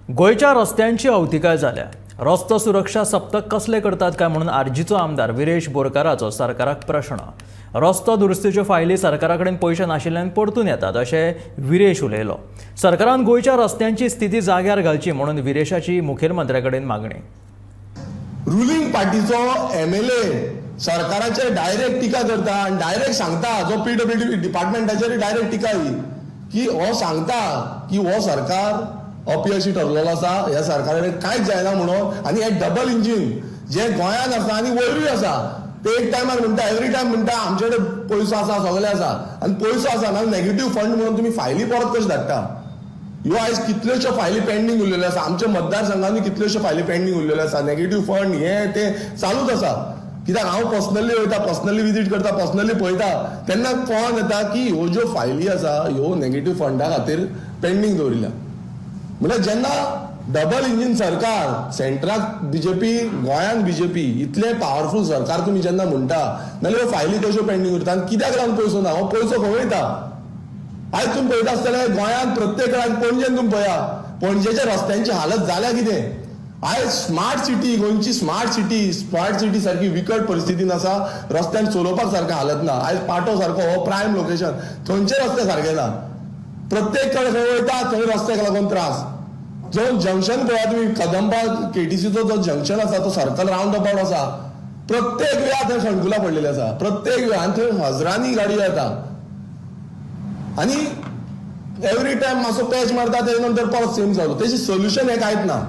गोंयच्या रस्त्यांची अवतिकाय जाल्या. रस्तो सुरक्षा सप्तक कसले करतात काय म्हणून आरजीचो आमदार विरेश बोरकाराचो सरकाराक प्रश्न. रस्तो दुरुस्तीच्यो फायली सरकारा कडेन पयशे नाशिल्ल्यान परतून येतात अशें विरेश उलयलो. सरकारान गोंयच्या रस्त्यांची स्थिती जाग्यार घालची म्हणून विरेशाची मुखेलमंत्र्या कडेन मागणी. रुलिंग पार्टीचो एमएलए सरकाराचेर डायरेक्ट टिका करता आनी डायरेक्ट सांगता, जो पीडब्ल्यूडी डिपार्टमेंटाचेर डायरेक्ट टिका ही की हो सांगता की हो सरकार अपयशी ठरलेलो आसा, ह्या सरकारा कडेन कांयच जायना म्हणून. आनी हे डबल इंजीन जे गोंयांत आसा आनी वयरूय आसा, ते एक टायमार म्हणटा, एवरी टायम म्हणटा, आमचे कडेन पयसो आसा, सगळें आसा. आनी पयसो आसा ना, नेगेटीव फंड म्हणून तुमी फायली परत कशें धाडटा? ह्यो आयज कितल्योश्यो फायली पेंडींग उरलेल्यो आसा. आमच्या मतदारसंघांनी कितल्योश्यो फायली पेंडींग उरलेल्यो आसा. नेगेटीव फंड हे ते चालूच आसा. कित्याक हांव पर्सनली वयता, पर्सनली विजीट करता, पर्सनली पळयता, तेन्ना कळोन येता की ह्यो ज्यो फायली आसा, ह्यो नेगेटीव फंडा खातीर पेंडींग दवरिल्ल्या. म्हणल्यार जेन्ना डबल इंजीन सरकार, सेंट्राक बीजेपी, गोंयांत बीजेपी, इतलें पावरफूल सरकार तुमी जेन्ना म्हणटा, नाल्यार ह्यो फायली कश्यो पेंडींग उरता आनी कित्याक लागून पयसो ना? हो पयसो खंय वयता? आयज तुमी पळयता आसतले, गोंयांत प्रत्येक कडेन, पणजेन तुमी पळया, पणजेच्या रस्त्यांची हालत जाल्या कितें. आयज स्मार्ट सिटी, गोंयची स्मार्ट सिटी, स्मार्ट सिटी सारकी विकट परिस्थितीन आसा. रस्त्यान चलोवपाक सारकें हालत ना. आयज पाटो सारको हो प्रायम लोकेशन, थंयचे रस्ते सारके ना. प्रत्येक कडेन खंय वयता थंय रस्त्याक लागून त्रास. जो जंक्शन पळया तुमी, कदंबा केटीसीचो जो जंक्शन आसा, तो सर्कल रावंड अबाउट आसा, प्रत्येक वेळा थंय खणकुलां पडलेली आसा. प्रत्येक वेळा, आनी थंय हजरांनी गाडी येता आनी एवरी टायम मातसो पॅच मारता, तेजे नंतर परत सेम जालो. तेजे सोल्युशन हें कांयच ना.